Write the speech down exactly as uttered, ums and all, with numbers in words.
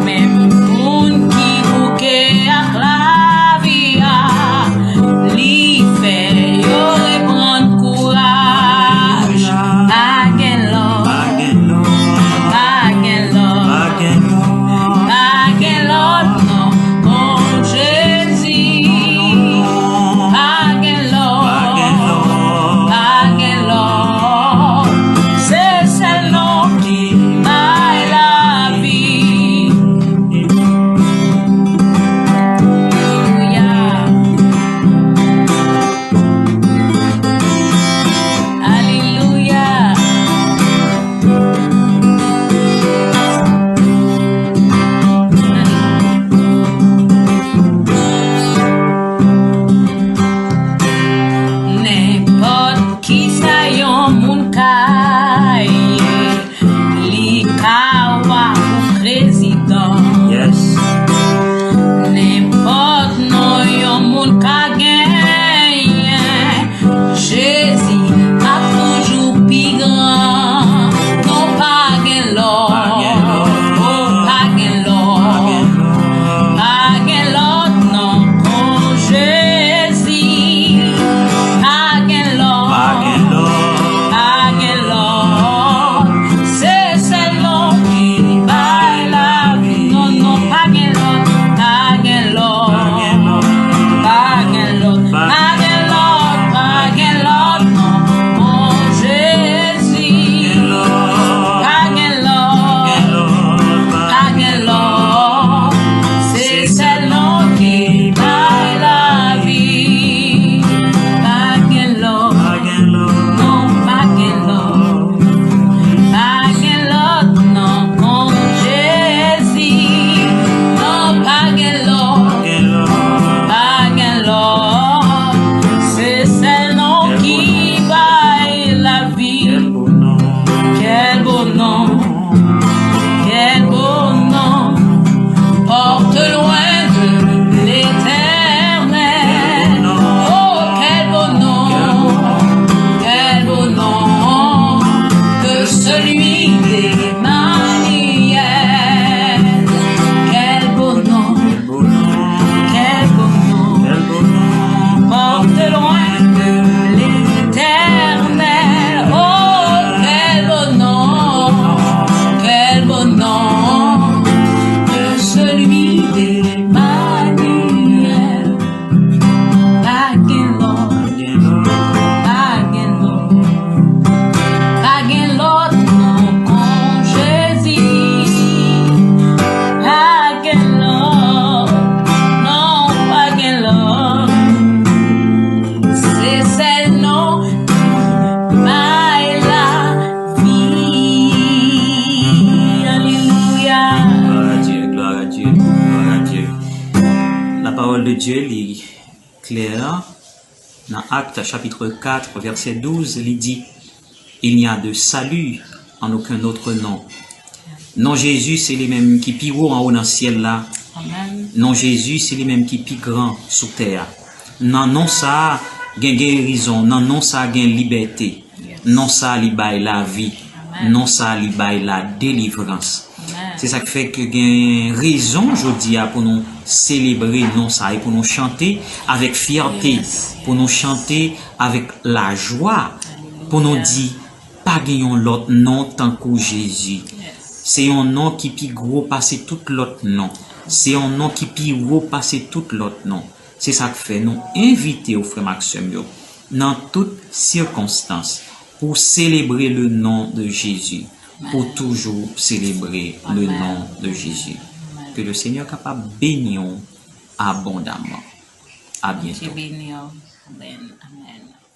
Menm moun ki bouke ak lavi a, li fè yo reprann kouraj. Pa gen lòt, pa gen lòt, pa gen lòt, pa gen lòt non kon Jezi. Pa gen lòt, pa gen lòt, se sèl non ki bay lavi. Alelouya. Alelouya. Nenpòt kisa yon moun ka ye, li ka wa ou prezidan. Yes. Nenpòt non yon moun ka genyen, Jezi ap toujou pi gran. Non pa gen lòt, oh, pa gen lòt, pa gen lòt non kon Jezi. Pa gen lòt, pa gen lòt, se sèl non ki bay lavi. Non, non, pa gen lòt, pa gen lòt, pa gen lòt, pa gen lòt, pa gen lòt non kon Jezi. Pa gen lòt, pa gen lòt, se sèl non ki bay lavi. Pa gen lòt, non, pa gen lòt. Pa gen lòt non kon Jezi. Non, pa gen lòt, pa gen lòt, se sèl non ki bay lavi. Quel beau nom, quel beau nom, porte loin de l'Éternel. Oh, quel beau nom, quel beau nom que celui d'Emmanuel. Quel beau nom, quel beau nom, porte loin de l'Éternel. Oh, quel beau nom, quel beau nom que celui d'Emmanuel. Pa gen lòt, pa gen lòt, pa gen lòt non kon Jezi. Pa gen lòt, non, pa gen lòt. Se sèl non ki bay lavi. Alelouya. Gloire à Dieu, gloire à Dieu, gloire à Dieu. La parole de Dieu, li klè. Nan Actes chapitre quatre, verset douze, li di, il n'y a de salut en aucun autre nom. Non Jezi, se li menm ki pi wo anwo nan syèl la. Amen. Non Jezi, se li menm ki pi gran sou tè a. Nan non sa a, gen gerizon. Nan non sa a, gen libète. Yes. Non sa a, li bay lavi. Amen. Non sa a, li bay la delivrans. Amen. Se sa k fè ke gen rezon jodi a pou nou selebre non sa a e pou nou chante avèk fyète, yes, pou nou chante avèk lajwa, pou nou di, pa gen yon lòt non tankou Jezi. Yes. Se yon non ki pi gwo pase tout lòt non. Se yon non ki pi wo pase tout lòt non. Se sa k fè nou envite w, frè m ak sè m yo, nan tout sikonstans, pou selebre le nom de Jésus, pou toujou selebre le nom de Jésus. Ke le Senyè kapab beni w abondaman. A byento. Bondye beni w. Amen. Amen.